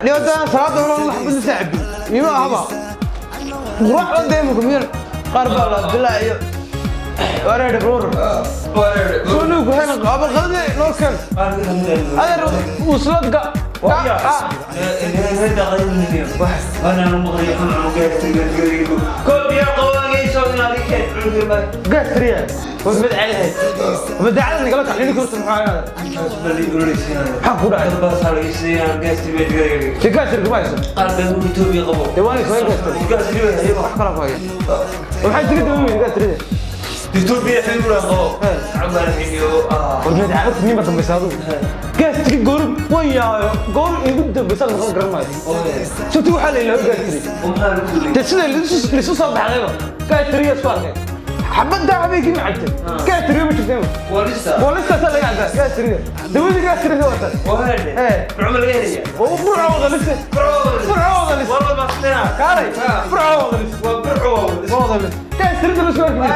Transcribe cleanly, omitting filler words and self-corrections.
Dhibaatada salaada hore wax bada saaxibi mima ahaba quraacda deemku miyar qaar baa la dilaayo wareer roor soo ku heen qaba qalde noo kan adeer usladka. Gastriya war mid caadi madaacada nagala kaxin karto. Maxaa maxaa ku dhacay? De gastriga ma hayso de waan isoo gastri wax kala ku haya. Maxay tiga daba weyn gastrida? War madaacada nin ba dambaysa adigu gastri goor way yaayo goor igu dambaysa la garan maayo. Sabti waxaa la ilaahay gastri de sida lisu soo baxdayba gastriga isku arkay xabadda habeenkii ma cabtay gastriga ma jirtay boolistaasa laga cabtaa gastriga dawadii gastriga wata oo burco wada lise, burco wada lise, kaalay, burco wada lise, wada lise gastrida la soo arkay.